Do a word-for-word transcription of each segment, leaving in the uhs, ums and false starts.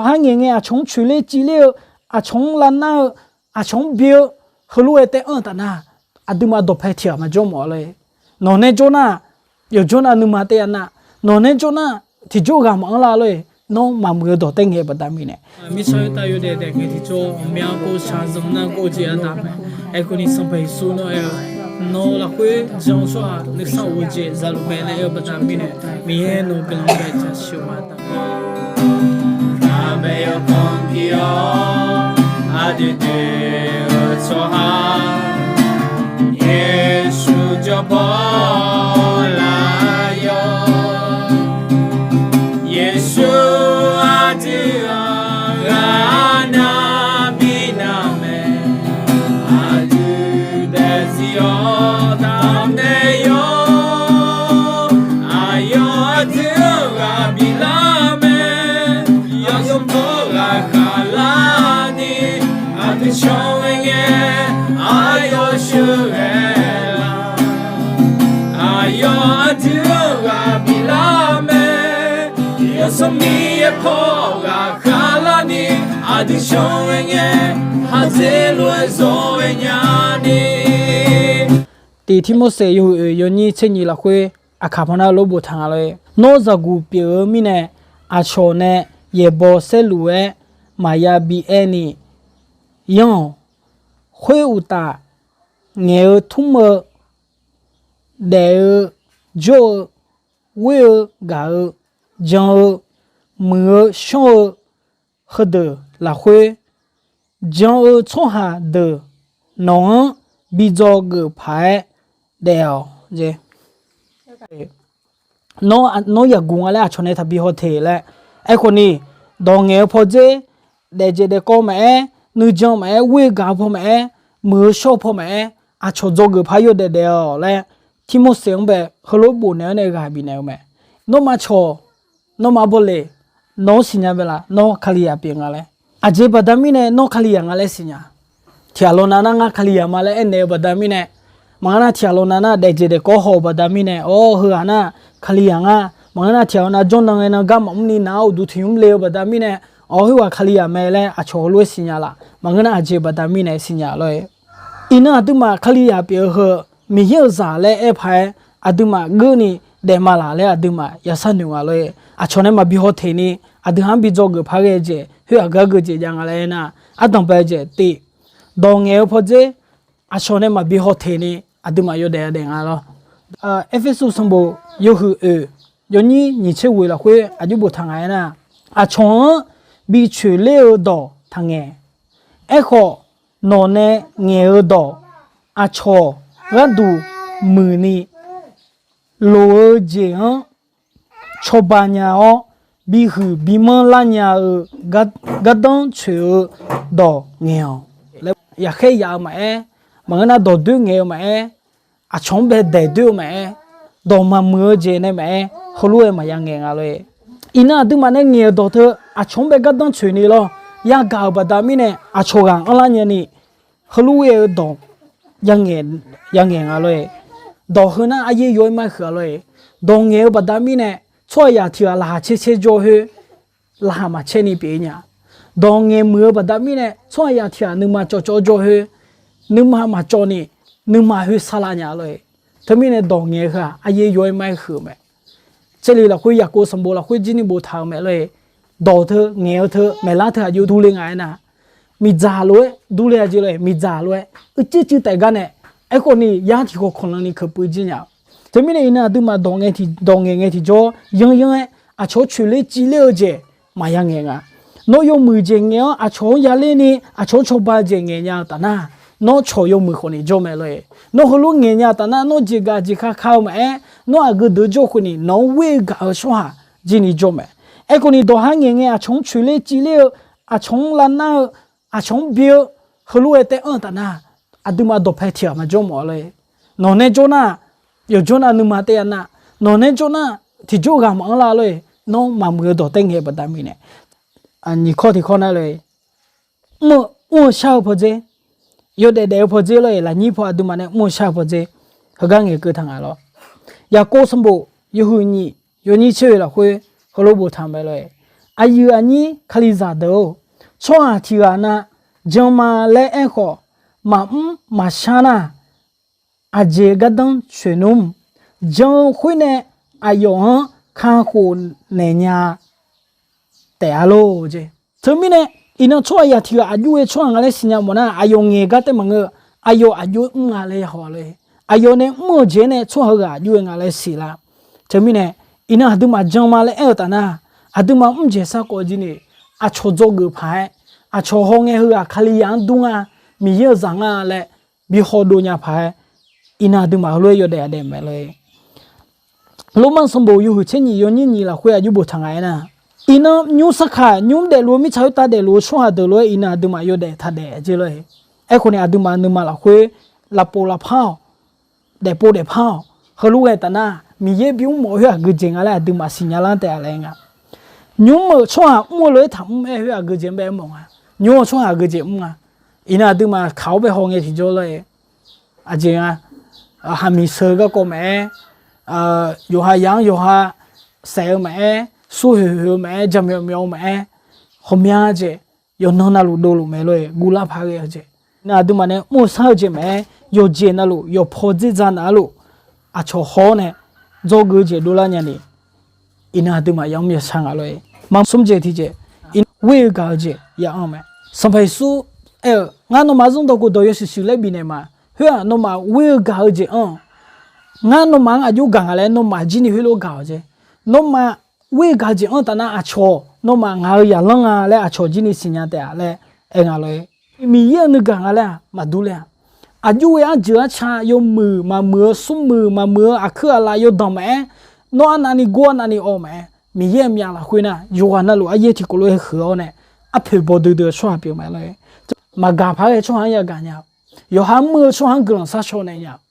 Dawqha ngaeq ngae aqcawq-anr coeqler civler-eu, aqcawq-anr lavnar-eu, aqcawq-anr bi-eu, heulof-aer taef-anr-eu taf nar, aqduimaf dawqpae tiq ghaq maqjawr mawf-a lor-e. Nawq nae jawr nar, yawqjawr nav nuima taef ya nar, nawq nae jawr nar, tiqjawr ghaq maqanr lar lor-e. Nawr maqmuiq-eu dawq taef ngae-eu baqda mirnae, mirtsaq-eu tav yawdaef daef ngae tiqjawr ghawqmya pov shaqzanq nar gor-eu jeq yadaq mae. Aerkhawf ni Sanqpaq Yeqsur nawr aer-eu, nawq-eu lafkhoer jan-eu tsawrhaq nuisar of-eu jeq zaluf mae laer aer-eu baqda mirnae, Miqyaer nawq-eu guiqlanq bae jasiq-eu ma. Aqbae yawkawr bi-awr aqdui doe-eu tsawrhaq Yeqsur jawrpaw laf yawr. Yeqsur aqdui-anr ghaq nar bi nar mae. Aqdui daefzir-awr damqnaeq yawr. Aqyawf aqdui-anr ghaq bi lar mae. Yawsanr tawr ghaqkhav larni aqdui can-aer ngae, aqyawf sheuqghae la. Aqyawf aqdui-anr ghaq bi lar mae. Yawsanr Miqyaer paw ghaqkhav larni aqdui can-aer ngae, khaqdzerzaq lof-aer nya ni. Tiq Tirmorseq yawhuiq oeq yawnyir tser nyiq lafkhoer aqkaq pawnar lof boftaq nga lor-e. Nawr zaqguq pyeuf-eu mirnae, aqcawq nae yaeqbawq saerluf-aer maqya bi aer ni yanr-awq. Khoeruqtaf, ngaeq-eu tmr-eu, daef-eu jawr-eu, ghoer-eu gaq-eu, jan-eu, muiq-eu shawr-eu, heudeuq lafkhoer jan-eu tsawrhaq deuq nawq-anr bi dzawgeuf paq-aer daef-awq. Nawr yaqguq nga laer aqcawq nae taqbi haw teq laer. Aerkhawf ni, dawq ngaeq-eu pawdzer, daefjeq daefkawv maqaer, nuijan maqaer, ghoer-eu gaq-eu paw maqaer, muiq-eu shawr-eu paw maqaer, aqcawq dzawgeuf paq yawdaef daef-awq laer, Tirmorseq-anr bae heulof bofnaeq-awr nae ghaq bifnaeq-eu mae. Nawmaf cawq, nawmaf bawleq, nawq-anr siqnya bae laf, nawr Kalizaq pyeuf nga laer. Aqjeq baqda mirnae nawr Kalizaq nga laer siqnya. Tiq ghaq lawnav nar ngar Kalizaq ma laer aernaeq-eu baqda mirnae, maqngeur nar tiq ghaq lawnav nar daefjeq daefkawv haw-euq baqda mirnae, awr, heughaq nar Kalizaq nga. Maqngeur nar tiq ghaq lawnav jawrnan ngae nan gar maqmr ni nav-anr uqduq tiq nymr le-eu baqda mirnae, awr, heughaq Kalizaq mae laer aqcawq heulof-aer siqnya laf. Maqngeur nar aqjeq baqda mirnae siqnya lor-e. Iqnan aqduimaf Kalizaq pyeuf-eu heu, Miqyaer-euq zaq laer aer paq-aer, aqduimaf geurni daef ma laf laer aqduimaf yasar noeq nga lor-e. Aqcawq nae maqbi haw teq ni, aqdui-anr bi dzawgeuf paq ghae-eu jeq, khoer aqgeu geu jeq jav nga laer aernar, ardanqbae jeq tiv, dawq ngaeq-eu pawdzer, aqcawq nae maqbi haw teq ni, aqduimaf yawdaef yadaef nga lor. Erpersu sanqbof yawhuiq oeq yawnyir nyiq tser ghoeq lafkhoer aqjox boftaq nga aernar, aqcawq-anr bi coeqler-eu dawq taqngaeq. Aerkhawf, nawq nae ngaeq-eu dawq aqcawq gharduq muiqni, loq-eu jeq-anr cawba nya-awr, bihuiq bimanr lar nya-eu gardanr tsoeq-eu dawq ngaeq-awq. Yaqkhaer yaf-eu maqaer, maqngeur nar dawqdoer ngaeq-eu maqaer, aqcawq-anr bae daeq doer-eu maqaer, dawq maqmuiq-eu jeq nae maqaer, heulof-aer maqya ngaeq nga lor-e. Iqnan aqduimaf nae ngaeq-euq dawq teu aqcawq-anr bae gardanr tsoeqni lawr, yagaq-euq baqda mirnae aqcawq ghaq anrlar nyani, heulof-aer-eu dawq ya ngaeq nga lor-e. Dawq heu nar aryaer yaw-aer mar huiq-a lor-e. Dawq ngaeq-eu baqda mirnae, tsawrhaqzaq tiq ghaq laqkhaq caer caer jawr khoer, laqkhaq maqcaer ni pyeuf-ir nya. Dawq ngaeq muiq-eu baqda mirnae, tsawrhaqzaq tiq ghaq nuima cawv cawv jawr khoer, nuima maqcawv ni, nuima khoer sarlar nya lor-e. Teumirnae dawq ngaeq-eu heu-aq aryaer yaw-aer mar-aer huiq-eu mae. Caerli lafkhoer Yaqkov sanqbof lafkhoer jirni boftaq-euq mae lor-e. Dawq teu ngaeq-eu teu maeqlar teu aqjox durler nga aernar, miqdzaq lof-aer durler-a jeq lor-e. Miqdzaq lof-aer uicuiv cuiv taef gar nae, aerkhawf ni yar tiqkhawq kawqlan ni keuq puiv jir nya. Teumirnae iqnan aqduimaf dawq ngaeq ngae tiqjawr yanryanr-aer aqcawq-anr coeqler civler-eu jeq maqya ngaeq nga. Nawr yawmuiq jeq ngaeq-awr aqcawq-anr yaler ni aqcawq-anr cawba-eu jeq ngaeq nya-eu taf nar, nawr cawq yawmuiq khawf ni jawr mae lor-e. Nawr heulof ngaeq nya-eu taf nar, nawr jeqgaq jeq ka ka-eu maqaer, nawr aqgeu deuq jawr khof ni nawq-anr ghoer-eu gaq-eu tsawrhaq jir ni jawr mae. Aerkhawf ni dawqha ngaeq ngae aqcawq-anr coeqler civler-eu, aqcawq-anr lavnar-eu, aqcawq-anr bi-eu, heulof-aer taef-anr-eu taf nar, aqduimaf dawqpae tiq ghaq maqjawr mawf-a lor-e. Nawq nae jawr nar, yawqjawr nav nuima taef ya nar, nawq nae jawr nar, tiqjawr ghaq maqanr lar lor-e. Nawr maqmuiq-eu dawq taef ngae-eu baqda mirnae, nyiq kawr tiq kawr nar lor-e, mr-eu shar-eu pawdzer, yawdaef daef-eu pawdzer lor-e. Lafnyir paw aqduimaf nae mr-eu shar-eu pawdzer, heugar ngaeqkeuv taq nga lor. Yaqkov sanqbof yawhuiq nyiq yawnyir tser-eu lafkhoer heulof boftaq mae lor-e. Aqyuif aqnyir Kalizaq deuq-or, tsawrhaq tiq ghaq na jan ma laer aerkhawf, maqmr maqshar nar, aqjeq gardanr coeq nmr. Jan-eu khoer nae aqyawf-anr kakhof naeq nya taef-a lor jeq. Teumirnae, iqnan tsawrhaq yaq tiq ghaq aqjox-aer tsawrhaq nga laer siqnya mawf nar, aqyawf ngaeq gar taef maqngeur-eu, aqyawf aqjox mr nga laer ya haw lor-e. Aqyawf nae mr-eu jeq nae tsawrhaq heughaq aqjox-aer nga laer siq lar. Teumirnae, iqnan aqduimaf jan ma laer aer-eu taf nar, aqduimaf mr jeq sarkawv jir ni, aqcawq dzawgeuf paq-aer, aqcawq hawngae heughaq Kalizaq-anr dur nga, Miqyaer-euq zaq nga laer bi hawdov nya paq-aer, iqnan aqduimaf heulof-aer yawdaef yadaef mae lor-e. Lormav sanqbof yawhuiq tser nyiq yawnyir nyiq lafkhoer aqjox boftaq nga aernar, iqnan nymr sarkaq nymr daefluf-eu mirtsaq khoertav daefluf-eu tsawrhaq deuq lof-aer iqnan aqduimaf yawdaef taqdaef jeq lor-e. Aerkhawf ni aqduimaf nuima lafkhoer lavpov lavpar-awq, daefpov daefpar-awq. Heulof ghae taf nar, Miqyaer bimr mawf khoer aqgeujeq nga laer aqduimaf siqnya lar taef-a laer nga. Nymr-euq tsawrhaq mr-eu lof-aer taqmr aer khoer aqgeujeq bae aer mawf nga. Nymr-eu tsawrhaq aqgeujeq mr nga. Iqnan aqduimaf kaq-awr bae haw ngae tiqjawr lor-e. Aqjeq nga, haqmiq sheu garkawv maqaer, yawqha yaq-anr yawqha saef-eu maqaer, surhoeq hoeq-eu maqaer, jaqmyawf myawf-eu maqaer, ghawqmya jeq yawqnan navluf dovluf mae lor-e, guvlar paq ghae-eu jeq. Iqnan aqduimaf nae mr-eu shar-eu jeq maqaer, yawqjeq navluf yawqpaw dzerdzaq navluf, aqcawq haw-awr nae dzawgeuf-eu jeq dovlar nyani, iqnan aqduimaf yamr yashar nga lor-e. Maqsmr jeq tiqjeq, ghoer-eu gaq-eu jeq ya anr mae. Sanqpaq Yeqsur aer-eu, Ngar nawmaf zanrdawq khofdawq yawshuif shuif laer bifnaeq ma. Khoer-aq, nawmaf ghoer-eu gaq-eu jeq anr-awq. Ngar nawmaf-anr aqjox gaq nga laer nawmaf jir ni khoerlof gaq-awq jeq. Nawmaf ghoer-eu gaq-eu jeq anr taf nar, aqcawq nawmaf ngaq-euq zaqlanr nga laer aqcawq jir ni siqnya taef-a laer aer nga lor-e. Miqyaer-euq nuigaq nga laer-aq maqdur ler-a. Aqjox ghae arjeuq arca yawmuiq maqmuiq-eu, smrmuiq maqmuiq-eu, aqkuir aqlaf yawdanq maqaer, nawr arnavni gor arnavni awv maqaer, Miqyaer-euq myavlaf khoer nar, yawqghaq navluf aryaer tiqkawv lof-aer huiq-awr nae, arpoeq bawduidui-eu tsawrhaq pyeuf mae lor-e. Maqgaq paq ghae tsawrhaq-anr yagaq nya-awq. Yawqha mr-eu tsawrhaq-anr guiqlanq sharshawr naeq nya-awq.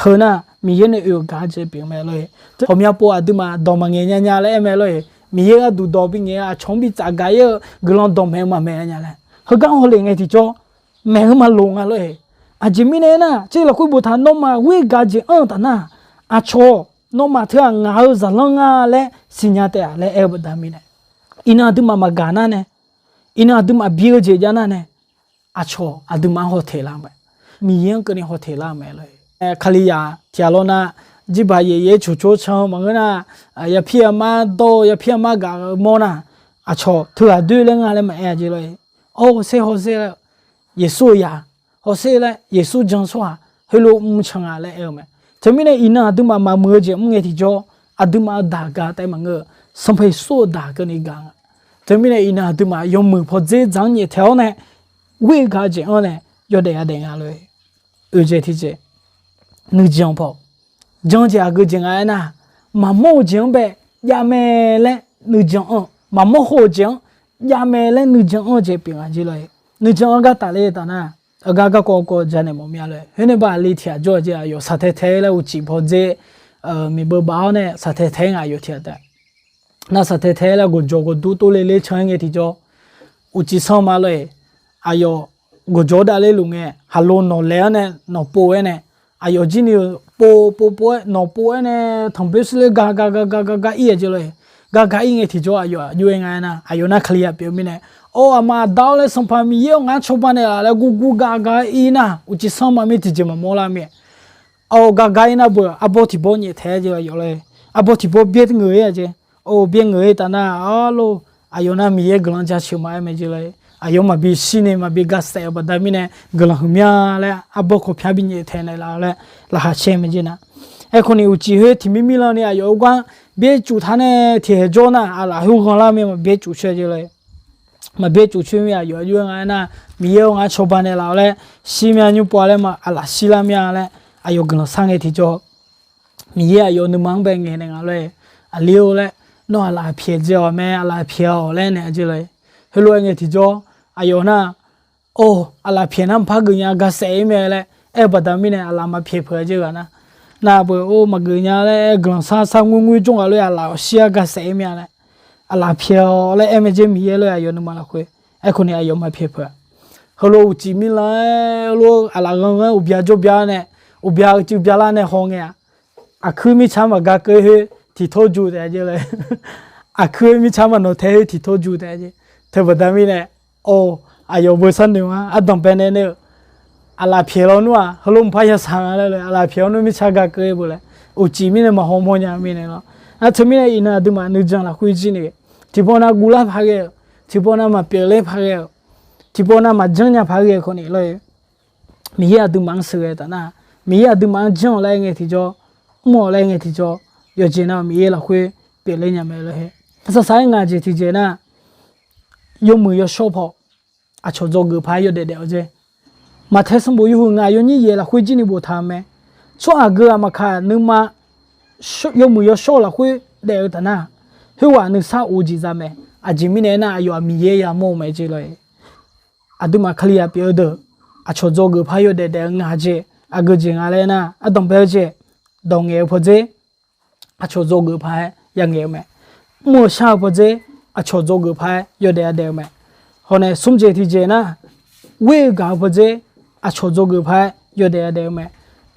Heu nar, Miqyaer nae oe-euq gaq-eu jeq pyeuf mae lor-e. Ghawqmya pov aqduimaf dawq maqngaeq nya nya laer aer mae lor-e. Miqyaer gharduq dawq bingaeq-eu aqcawq-anr bi tsafgaq-ir-eu guiqlanq dawqmaeq-eu maqmaeq nya laer. Heugar hawleq ngae tiqjawr, maeq-eu maqloq nga lor-e. Aqjeq mirnae aernar, tser lafkhoer boftaq nawmaf ghoer gaq-eu jeq anr-eu taf nar, aqcawq nawmaf teughaq ngaq-euq zaqlanr nga laer siqnya taef-a laer aer-eu baqda mirnae, iqnan aqduimaf maqgaq nar nae, iqnan aqduimaf bi-eu jeq jav nar nae, aqcawq aqduimaf-anr hawteq lar mae. Miqyaer-anr keuvni hawteq lar mae lor-e. Kalizaq tiq ghaq lawr nar, jirbaq yaeq yaeq-aer coqcor can maqngeur nar, yapir yamar dawr-eu yapir yamar gaq-eu mawr nar, aqcawq teughaq doer laer nga laer maqaer-a jeq lor-e. Awr hawsher hawsher laer, Yeqsur-euq zaq, hawsher laer Yeqsur jan tsawrhaq heulof mr can nga laer aer-eu mae. Teumirnae iqnan aqduimaf maqmuiq-eu jeq mr ngae tiqjawr, aqduimaf-euq daq gaq taef maqngeur-eu, Sanqpaq Yeqsur-euq daq keuvni gaq nga. Teumirnae iqnan aqduimaf yawmuiq pawdzer dzaq-anr nyaeftaeq-awr nae, ghoer gaq-eu jeq anr nae yawdaef yadaef nga lor-e. Oeq jeq tiqjeq, nuijan paw, jan jeq aqgeu jeq nga aernar, maqmawr-eu jeq-anr bae javmae laer nuijan anr, maqmawr haw-eu jeq-anr javmae laer nuijan anr-eu jeq pyeuf nga jeq lor-e. Nuijan anr gar tafler taf nar, aqgar garkawv kawv janaeq mawf mya lor-e. Khoernae baqli tiq ghaq jawr-eu jeq aqyawf saqtae tae-aer laer uqcif pawdzer miqbeuv baf-awr nae saqtae tae-aer nga aqyawf tiq ghaq taef. Nar saqtae tae-aer laer gawqjawq gawqdur tov le ler can-aer ngae tiqjawr, uqcif sanr ma lor-e. Aqyawf gawqjawq-awr davler luf ngae, haqlo nawq laeq-anr nae nawq pov-aer nae, aqyawf jir ni pov pov pov-aer nawq pov-aer nae tanqboer shir ler ga ga ga ga ga ga ir-a jeq lor-e. Ga ga ir ngae tiqjawr aqyawf aqjox-aer nga aernar, aqyawf nar Kalizaq pyeuf-eu mirnae, Awr, aqma aqda-awr laer Sanqpaq Miqyaer-awr ngar cawba naeqlaf laer gurgur ga ga ir nar, uqcif sanr ma mir tiqjeq maqmawr lar mir-a. Awr, ga ga ir nar beu arbawr tiq bawr nyaeftaeq-aer jeq aqyawf lor-e. Arbawr tiq bawr byaer ngeuq-ir-a jeq. Or, byaer ngeuq-ir taf nar, arlor, aqyawf nar Miqyaer guiqlanq jaceuq ma-aer mae jeq lor-e. Aqyawf maqbi shir ni maqbi ga saef-eu baqda mirnae guiqlanq huiqmya laer arbawr kawqpyar bi nyaeftaeq naeqlaf-eu laer laqkhaq caer mae jeq nar. Aerkhawf ni uqcif khoer tiq mir mir lan ni aqyawf-eu gar byaer cuf taq nae tiqhaeq jawr nar, aqlaf khoer ghanlar mir maqbyaer cuf coer jeq lor-e. Maqbyaer cuf coer mir aqyawf aqjox-aer nga aernar, Miqyaer-awr ngar cawba naeqlaf-awq laer, shir mya nymr pov-a laer ma aqlaf shir lar mya laer, aqyawf guiqlanq shar ngae tiqjawr, Miqyaer aqyawf nuima-anr bae ngaeqnaeq nga lor-e. Aqli-or laer, nawr aqlaf pyaeq dzae-awq mae, aqlaf pyaeq-awq laer naeq-a jeq lor-e. Heulof-aer ngae tiqjawr, aqyawf nar, or, aqlaf pyaeq nar maqpar geuf nya ga saef-ir mae laer aer-eu baqda mirnae aqlaf maqpyaeq peuq-a jeq ghaq nar. Nar beu or maqgeuf nya laer guiqlanq shar shar ngoer ngoer jawr nga lor-e, aqlaf shir-ar ga saef-ir mya laer. Aqlaf pyaeq-awq laer aer mae jeq Miqyaer lor-e aqyawf nuima lafkhoer. Aerkhawf ni aqyawf maqpyaeq peuq-a. Heulof uqcif mir lan-aer heulof aqlaf ghanr ghanr uqbya jawr bya nae, uqbya uicuiv byalar nae haw ngae-aq, aqkuir mirtsaq maqga keuv khoer tiqtor juq taef jeq lor-e. aqkuir-eu mirtsaq maqnawq tae-eu tiqtor ju taef-a jeq. Teubaqda mirnae, or, aqyawf beu sharnoeq-a, ardanq baenae nae-euq aqlaf pyaeq lawnmr-aq, heulof mqpar yasaq nga laer, aqlaf pyaeq-awr nmr mirtsaq gaq keuv-ir beu laer, uqcif mirnae maqhaw mawrnya mirnae lawr. Nar teumirnae iqnan aqduimaf nuijan lafkhoer jir ni, tiqpawf nav guvlar paq ghae-euq, tiqpawf nav maqpyeuf ler paq ghae-euq, tiqpawf nav maqjanr nya paq ghae-euq khawf ni lawr-eu, Miqyaer aqduimaf-anr sheuqghae taf nar, Miqyaer aqduimaf-anr janr-awq laer ngae tiqjawr, mr-awq laer ngae tiqjawr, yawqjeq nav-euq Miqyaer lafkhoer pyeufler nya mae lawr-eu. Arsaq saq-aer ngaq jeq tiqjeq nar, yawmuiq yawshawr paw aqcawq dzawgeuf paq-aer yawdaef daef-awq jeq. Maqtaer sanqbof yawhuiq ngaq yawnyir yaeq lafkhoer jir ni boftaq-eu mae. Tsawrhaq geu ghaq maqkaq nuima yawmuiq yawshawr-eu lafkhoer daef-eu taf nar, khoerghaq nuisar of-eu jeq za mae. Aqjeq mirnae aernar, aqyawf-aq Miqyaer yamawr-eu mae jeq lawr-eu. Aqduimaf Kalizaq pyeuf-eu deuq aqcawq dzawgeuf paq-aer yawdaef daef-eu ngaq jeq aqgeu jeq nga laer nar, ardanq bae-eu jeq, dawq ngaeq-eu pawdzer aqcawq dzawgeuf paq-aer yangaeq-eu mae. Mr-eu shar-eu pawdzer aqcawq dzawgeuf paq-aer yawdaef yadaef-eu mae. Hawnae smr jeq tiqjeq nar, ghoer-eu gaq-eu pawdzer aqcawq dzawgeuf paq-aer yawdaef yadaef-eu mae.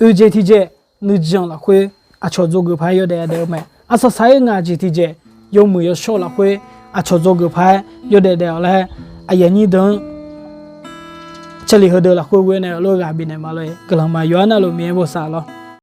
Oeq jeq tiqjeq nuijan lafkhoer aqcawq dzawgeuf paq-aer yawdaef yadaef-eu mae. Arsaq saq-aer ngaq jeq tiqjeq yawmuiq yawshawr lafkhoer aqcawq dzawgeuf paq-aer yawdaef daef-awq laer, aqyuif aqnyir deuq-anr Jarlif heudeuq lafkhoer ghoer nae lof-aer ghaq bifnaeq ma lawr-eu. Guiqlanq maqyawf-aer navluf Miqyaer bosav lawr.